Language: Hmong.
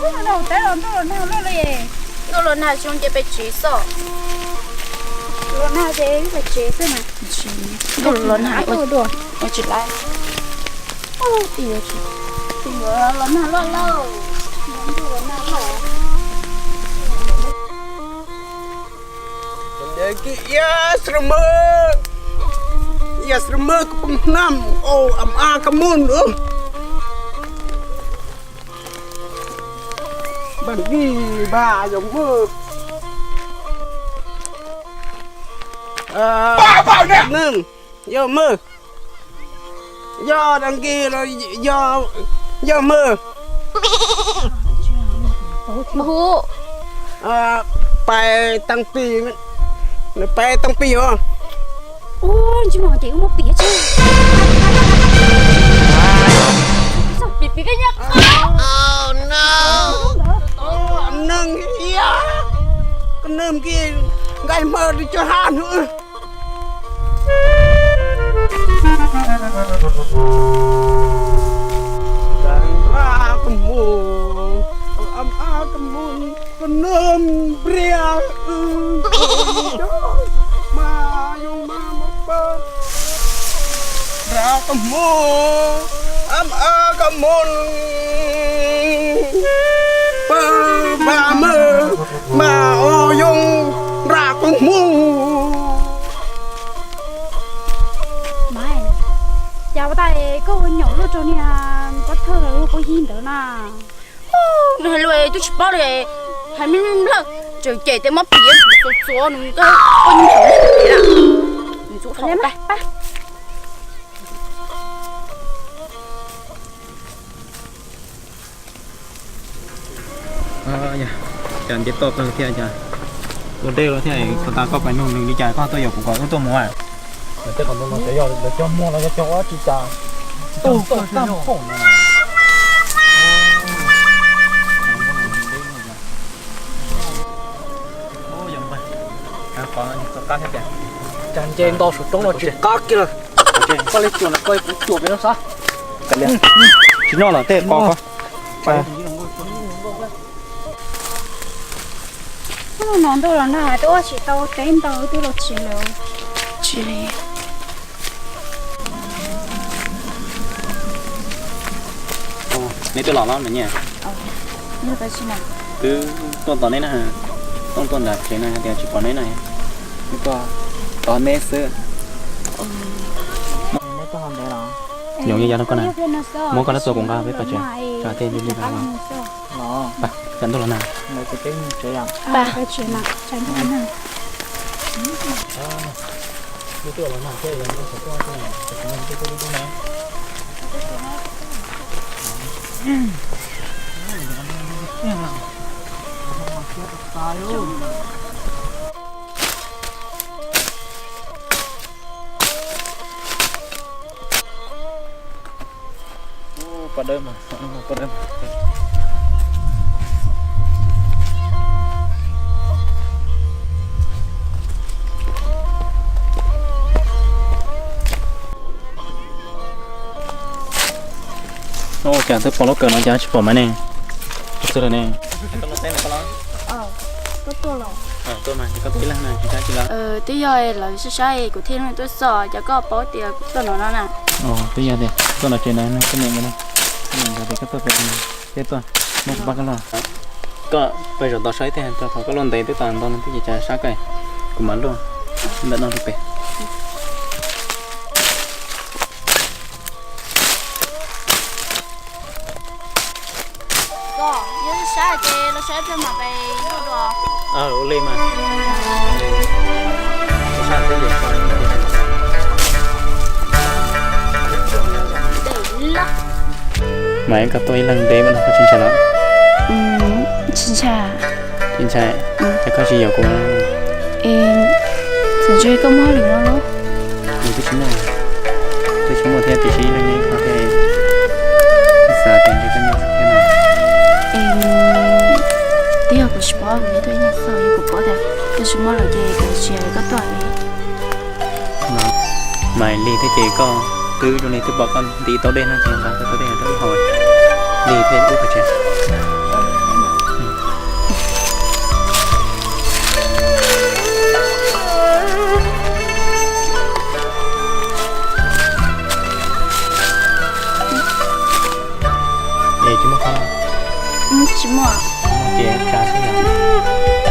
Ntuj los nag, ntuj los nag xyoo ces pem tsev xwb. Los nag ces pem tsev xwb na. Ntuj los nag ua tsis laiv. Los nag loj lauj. Ntuj los nag loj. Ia srmw, ia srmw koj pom hnam o am a ka mun. Npaj nkij npaj yog mw. Neeg, yog mw. Yog da nkij los yog mw. Pais taaj pis, pais taaj pis os. Ua ntsis mas ces wb muab piav tsis. Piav piav koj nyob qhov. Neeg, koj neeg nkij nqaij hmab li cov hab hnub. Nrad koj mus, am a koj mus, koj noj nprias, mas yog mas mas pab. Nrad koj mus, am a koj mus, pab mas mas o yog nrad koj mus. Mas, cas ua tas koj ua nyuam luaj rau niag pov thawj los yog pov yig ntawd na? Nws hais lus twb tsis paub li, hais me nplawg, tseem cem tias mob piav, txuav txuav nws koj ua nyuam luaj rau niag pov thawj. Cas nce toj kawg thiab, cas ua dej los thiab, puas tas koj pais nug nws li cas koj tuaj yaum kuv kom wb tuaj mus. Tej qhov ntawd no xyov yog lawv cog muag los yog cog ob tsi cas. Tub kawg tag npaum no. Cas nce nto saum roob no tsis qab kiag lawm. Koj li cuam na, koj kuv cuam pem no sav. Tsis noj los tej qos ko. Hnub no ntuj los nag twb ua tsis tau teb ntau twb los tsis lawm. Tsis li. Neb twb los los na nyiam. Twb tuaj tos neb na, tuaj tuaj nram tsev na tias tsis pom neb na. Twb tuaj tos neb xwb. Yoov, yog yog rau koj na, muab koj lab txua kuv nqa peb pais tsev, tej li li los. Tsam ntuj los nag. Pov dawb mas, pov dawb mas. Ua cas twb pom lub kawm no cas tsis pom mas ne? Xwb lawm ne. Twb yog lawv saib saib kuv thiaj li tuaj xauj, cas koj paub tias kuv tuaj no no na. Twb yog tias tuaj no tsev na, koj niam nkawd na, koj niam nkawd tias koj tuaj pem, peb tuaj muab kuv pab koj luaj. Koj pais zaum tos saib tej rau qhov koj luaj ntev twb tas ntau no twb ces cas sab koj, kuv mam luaj ntawm no rau pem. Ua li mas. Mas koj tuaj ib leeg ntev mas no koj tsis ntshai los? Tsis ntshai. Tsis ntshai. Cas koj tsis yaum kuv? Txawm ntshe koj muaj hauj lwm no los? Twb tsis muaj, twb tsis muaj thiab, tiam sis ib leeg nyob ib qho thiab, xav tias ntshe koj nyob xwb thiab no. Twb yog kuv tsis paub kuv thiaj tuaj ib leeg xauj, yog kuv paub tias koj tsis muaj lawm ces kuv tsis hais koj tuaj li. Mas lig thiab ces koj twb zoo li twb pom koj nti tau dej no ces nqa koj tau dej rau wb haus, lig thiab wb pais tsev. Tsis muaj qhov no. Tsis muaj. Ces tsa xwb yog.